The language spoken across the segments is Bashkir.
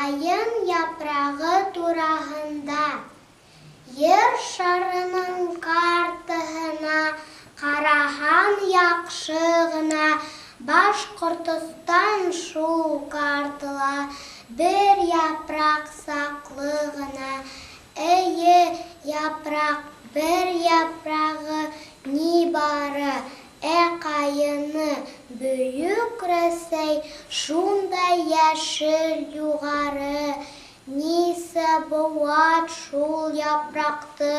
Ҡайын япрағы тураһында. Ер шарының картаһына ҡараһаң яҡшы ғына, Башҡортостан шул картала бер япраҡ саҡлы ғына. Эйе, япраҡ, бер япрағы ни бары, ә ҡайыны, бөйөк Рәсәй, шундай йәшел юғары. Нисә быуат шул япраҡты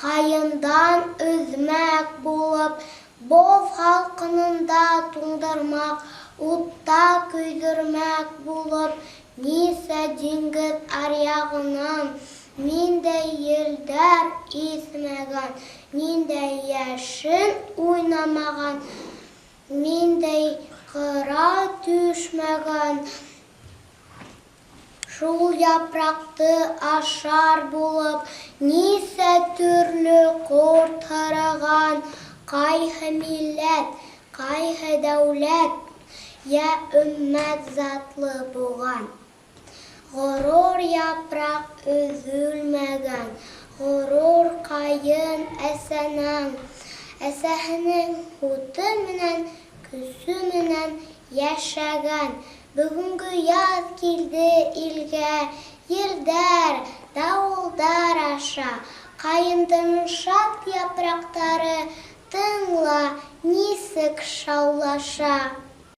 ҡайындан өҙмәк булып, боҙ һалҡынында туңдырмаҡ, утта көйҙөрмәк булып, нисә диңгеҙ аръяғынан ниндәй елдәр иҫмәгән, ниндәй йәшен уйнамаған, ниндәй ҡырау төшмәгән, Шул япраҡты ашар булып, нисә төрлө ҡорт һырыған, ҡайһы милләт, ҡайһы дәүләт йә өммәт затлы булған. Ғорур япраҡ өҙөлмәгән, ғорур ҡайын әсәнең, әсәһенең һуты менән, көсө менән йәшәгән. Бөгөнгө яҙ килде илгә, елдәр, дауылдар аша. Ҡайындың шат япраҡтары, тыңла, нисек шаулаша.